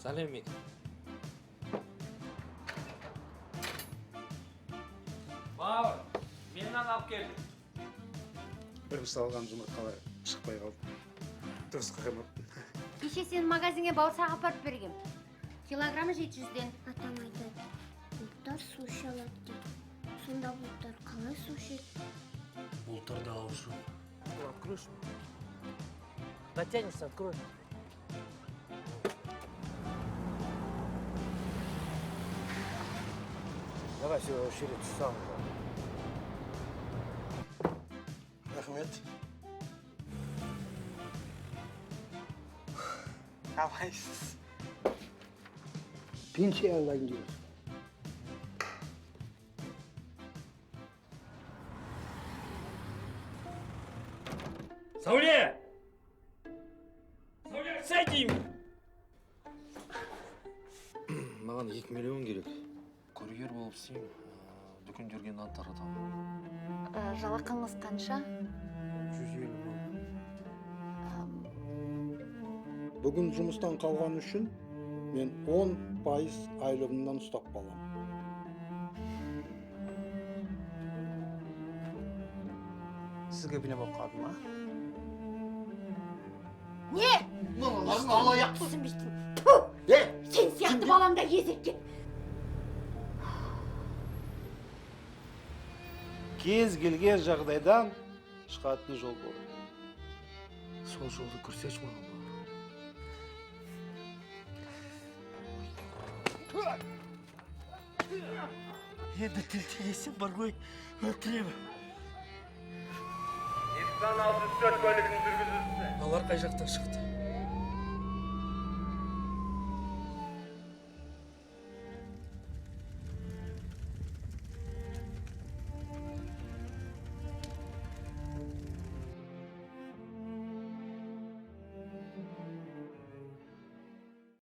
Сәлем, Мек. Бауыр, мен нан алып келдім. Бір салған жұмыртқалар шықпай қалды, дұрыс қырмаппын. Кеше сен магазинге бауырсақ апарып бергем. Килограммы 700-ден. Атам айтады, бұлттар су іше алады дейді. Сонда бұлттар қалай су ішеді? Бұлттарда ауыз жоқ. Откроешь? Дотянешься, открой. Давай сюда очередь сам. Рахмет. Қалайсыз? Пенсия алайын деп. Сәуле! Сәуле, сәй деймін. Маған 2 миллион керек. Курьер болып істеймін. Дүкендерге нан таратамын. Жалақыңыз қанша? 150 мың. Бүгін жұмыстан қалған үшін мен 10% айлығымнан ұстап қаламын. Сізге біне болып қалды ма? Не? Мыналарың алаяқ. Түсінбейтін. Ту! Сен сияқты балам да езекке. Кез келген жағдайдан шығатын жол болады. Сол жолды көрсетші маған, бауыр. Енді тіл тигізсең бар ғой, өлтіремін. Nissan 64 көлігінің жүргізушісі. Мыналар қай жақтан шықты?